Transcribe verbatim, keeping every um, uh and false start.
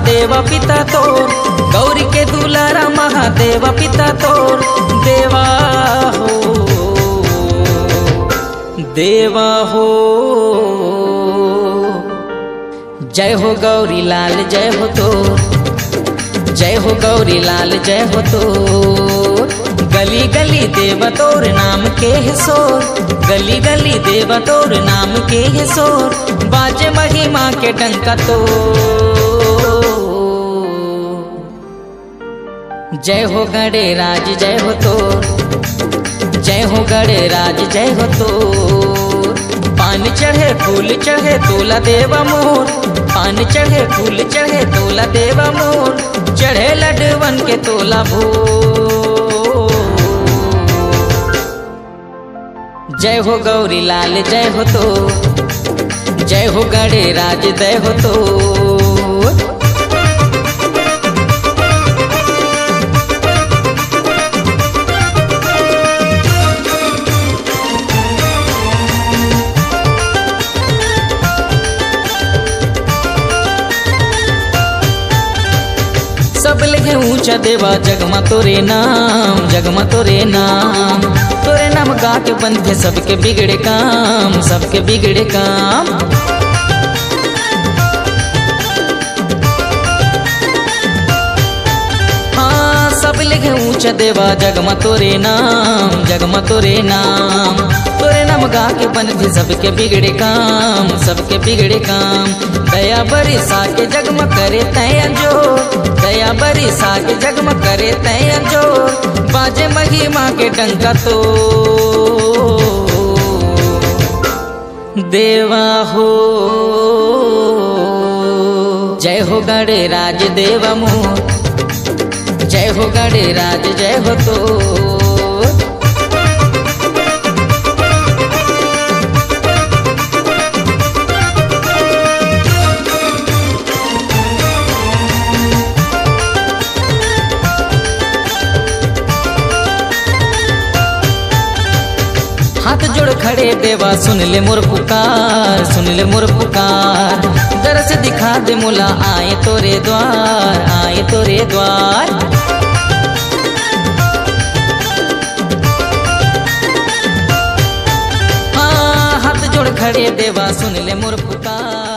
देवा पिता तोर, गौरी के दुलारा महादेवा पिता तोर, देवा हो, देवा हो। जय हो गौरी लाल जय हो तोर, जय हो गौरी लाल जय हो तोर। गली गली देवा तोर नाम के हे शोर, गली गली देवा तोर नाम के हे शोर। बाजे महिमा के डंका तोर। जय हो गणेराज जय हो तोर, जय हो गणेराज जय हो तोर। पान चढ़े फूल चढ़े तोला देवा मोर, पान चढ़े फूल चढ़े तोला देवा मोर। चढ़े लड्डूवन के तोला भोग। जय हो गौरी लाल जय हो तोर, जय हो गणेराज जय हो तोर। सब ले ऊंचा देवा जग म तोरे नाम, जग म तोरे नाम। तोरे नाम गा के बनथे सबके बिगड़े काम, सबके बिगड़े काम। हाँ, सब ले ऊंचा देवा जग म तोरे नाम, जग म तोरे नाम। तोरे नाम गा के बनथे सबके बिगड़े काम, सबके बिगड़े काम। दया बरिसा के जग म करे तैं अंजोर, दया बरिसा के जग म करे तैं अंजोर। बाजे महिमा के डंका तोर। देवा हो, जय हो गणेराज देवा मोर, जय हो गणेराज जय हो तोर। हाथ जोड़ खड़े देवा सुन ले मोर पुकार, सुन ले मोर पुकार। दरस दिखा दे मोला आए तोरे द्वार, आए तोरे द्वार। हाँ, हाथ जोड़ खड़े देवा सुन ले मोर पुकार।